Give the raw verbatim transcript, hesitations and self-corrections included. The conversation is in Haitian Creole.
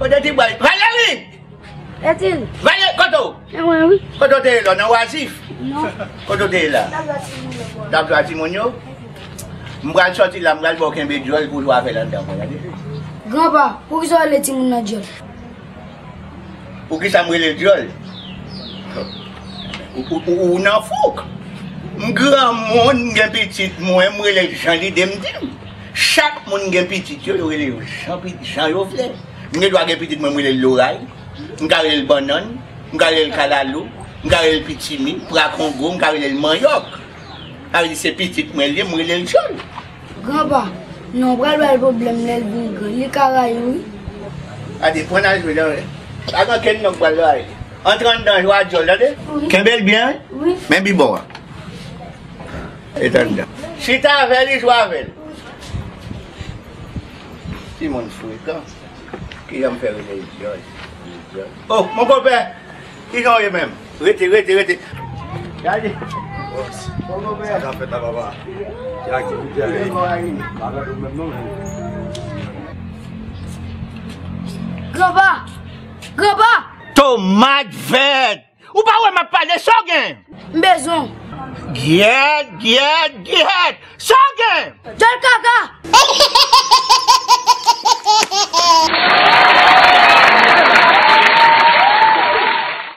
Kote ti bway? Valérie! Etil! Valérie, kote w? E mwen, wi. Kote w te ye la? Nan wazif? Non. Kote w te ye la? T ap jwe ak timoun yo. M pral sòti la, m pral ba w kenbe dyòl pou w jwe avè l anndan mwen, tande? Granpa, poukisa w rele timoun nan dyòl? Poukisa m rele l dyòl? Ou, ou, ou, ou nan fouk. M granmoun, m gen pitit mwen, m rele l jan lide m di m. Chak moun gen pitit yo, yo rele yo jan, pi- jan yo vle. M gen dwa gen pitit mwen, m rele l loray. M ka rele l bannann. M ka rele l kalalou. M ka rele l pitimi, prakongo, m ka rele l manyòk. Sa vle di se pitit mwen li ye, m rele l dyòl. Granpa, non, pral ba l pwoblèm lè l vin gran. Li ka rayi w, wi. Gade, pran al jwe dan. Pa gen kenn nonm pral rayi. Antre anndan, jwe a dyòl, tande? Wi. Kenbe l byen, wi. Wi. Men bibò a. E t anndan. Chita avè li, jwe avè l. Timoun frekan. Kijan m fè rele l dyòl? Oh, mon konpè! Kijan w ye menm? Rete, rete, rete. Gade. Bòs, mon konpè. Sa k ap fèt la, papa? Ki aktivite a ye? Pa gade w menm non, menm. Granpa! Granpa! Tomat vèt! Ou pa wè m ap pale, sa w gen? M bezwen w. Gyèt, gyèt, gyèt! Sa w gen? Dyòl kaka!